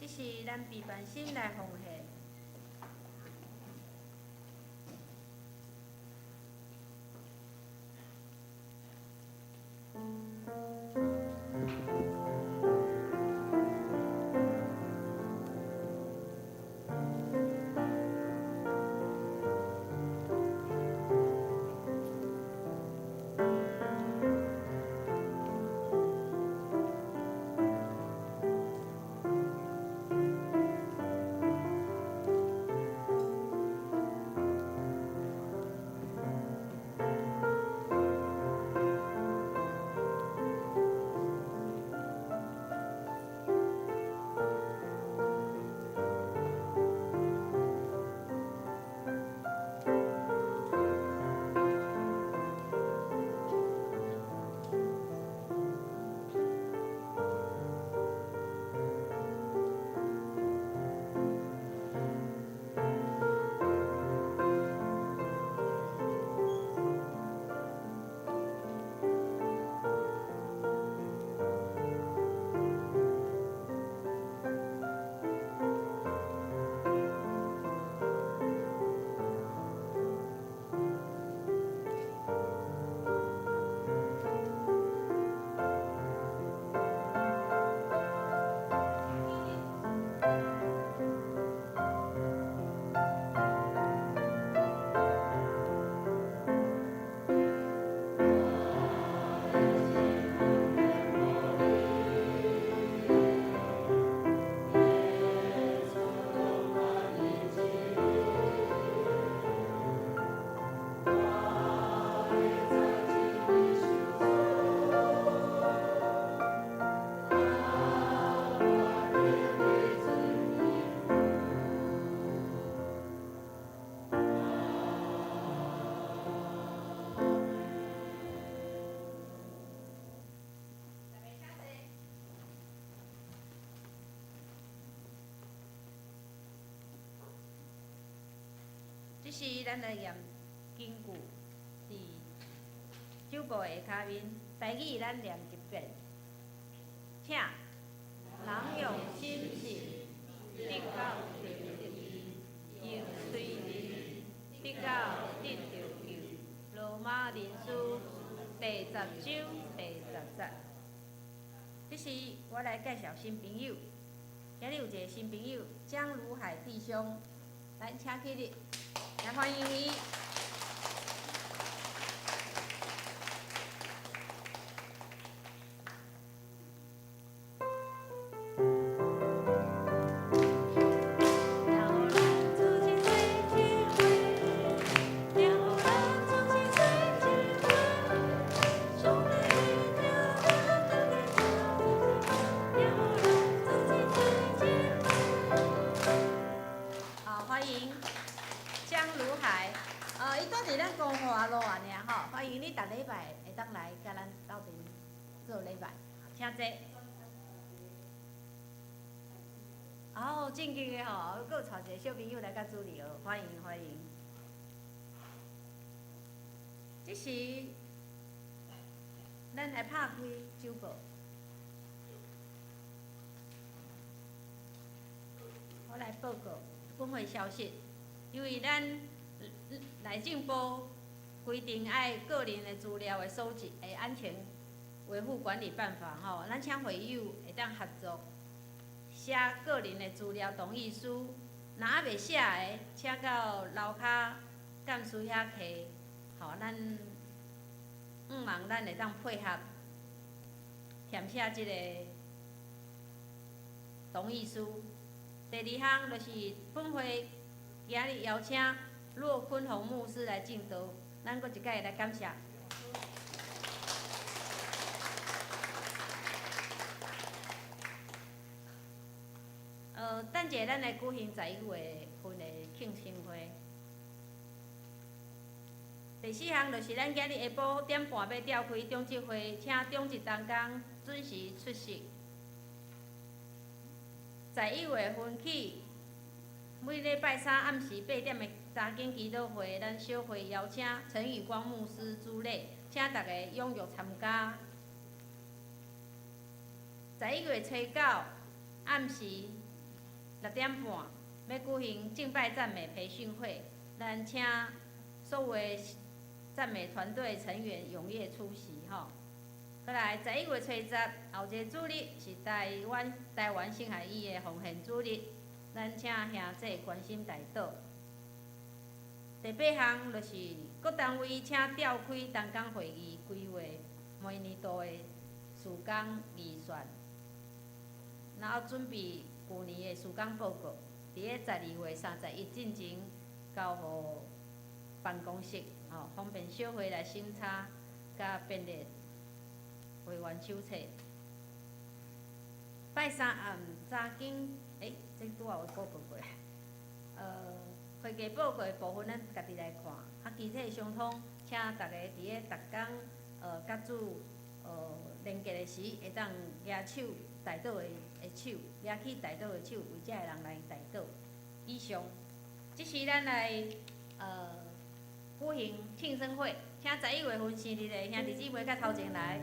這是咱備辦心來奉獻。這是咱來念經句，佇酒簿下跤面，台語咱念一遍，請。人用心智得到得義，用喙舌得到得著救。羅馬人書第十章第十節。這是我來介紹新朋友，今日有一個新朋友江如海弟兄，來請起立，來歡迎伊。好，歡迎江如海。伊住佇咱光華路爾吼，歡迎你逐禮拜會當來佮咱鬥陣做禮拜，請坐。哦，正經的吼，閣有帶一個小朋友來佮主禮哦，歡迎歡迎。這時，咱來拍開酒報。我來報告本會消息，由於咱內政部規定愛個人的資料的收集的安全維護管理辦法吼，咱請會友會當合作寫個人的資料同意書，若猶未寫的，請到樓跤幹事遐提，吼，咱向望咱會當配合填寫這個同意書。第二項就是本會今日邀請骆坤宏牧師來證道，咱閣一擺來感謝。等下咱來舉行11月份的慶生會。第四項就是咱今日下晡點半欲召開長執會，請長執同工準時出席。11月份起，每禮拜三暗時8點的查經祈禱會，咱小會邀請陳宇光牧師主禮，請大家踴躍參加。11月初9暗時6点半欲举行敬拜赞美培训会，咱请所有的赞美团队成员踊跃出席吼。阁来11月初10，后一个主日是台湾圣学院的奉献主日，咱请兄弟关心代祷。第八项就是各单位请调开同工会议，规划明年度的事工预算，然后准备旧年的事工报告，伫咧12月31进前交予办公室，吼，方便小会来审查佮编列会员手册。拜三暗早间，这拄仔有报告过。会计报告的部分，咱家己来看。啊，其他相通，请逐家伫咧逐工，佮主，连结的时，会当举手代祷的手，举起代祷的手，为遮的人来代祷。以上，这时咱来，举行庆生会，请11月份生日的兄弟姊妹较头前来。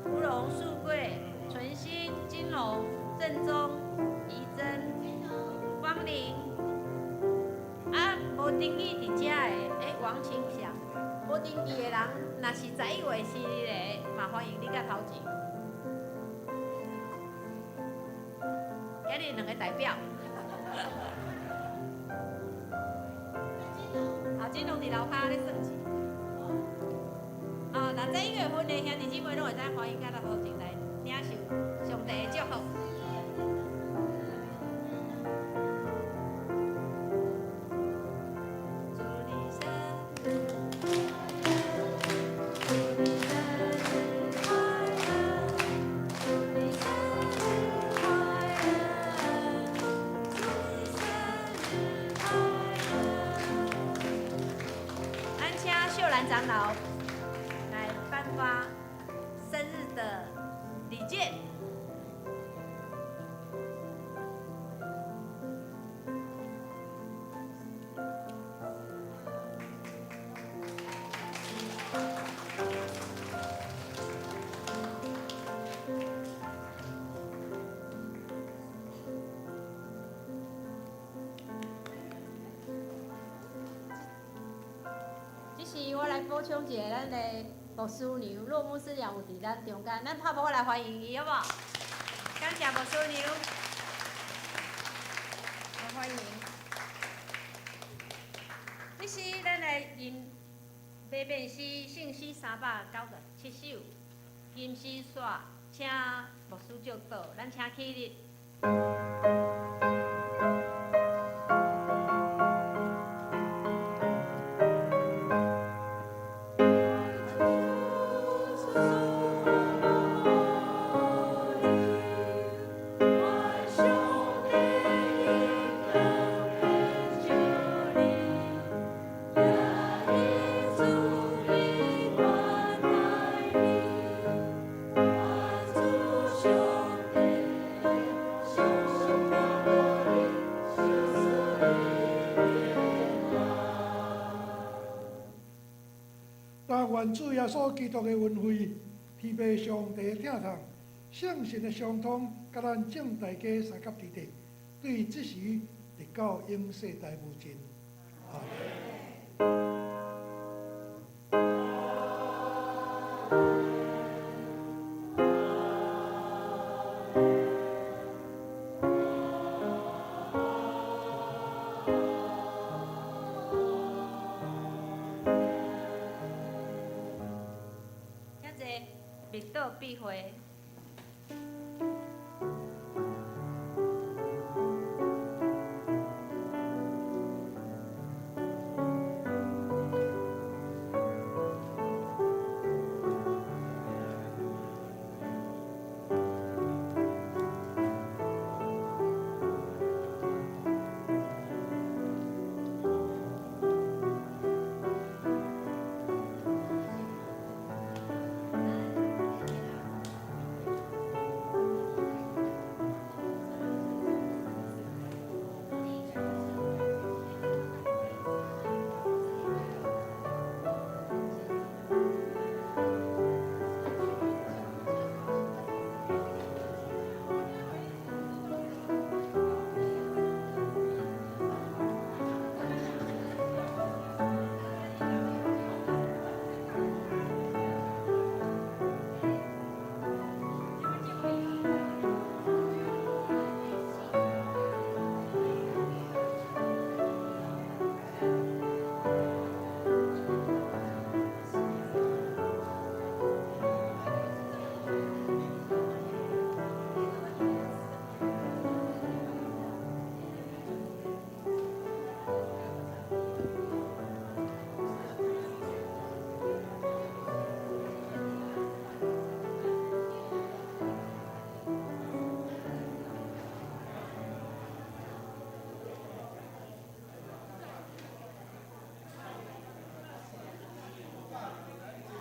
吴荣、树贵、纯心、金龙、正宗、怡珍、芳玲，啊，无登记伫遮的，王清祥，无登记的人，若是11月生日的，嘛欢迎你较头前。今日两个代表。啊，金龙伫楼跤咧算钱。啊，若11月份的兄弟姊妹拢会使欢迎佮头前来领受上帝的祝福。祝你生日，祝你生日快乐，祝你生日快乐，祝你生日快乐。咱请秀兰长老来颁发生日的礼券。这时我来补充一下，咱的牧师娘骆牧师娘有伫咱中间，咱拍鼓来欢迎伊，好无？感谢牧师娘，来欢迎。这时咱来吟马变诗圣诗397首，金丝线，请牧师祝祷，咱请起立。但愿主耶稣基督的恩惠、天父上帝的疼痛、圣神的相通，佮咱众大家相佮伫底，对这时直到永世代无尽。阿们。请坐，默祷闭会。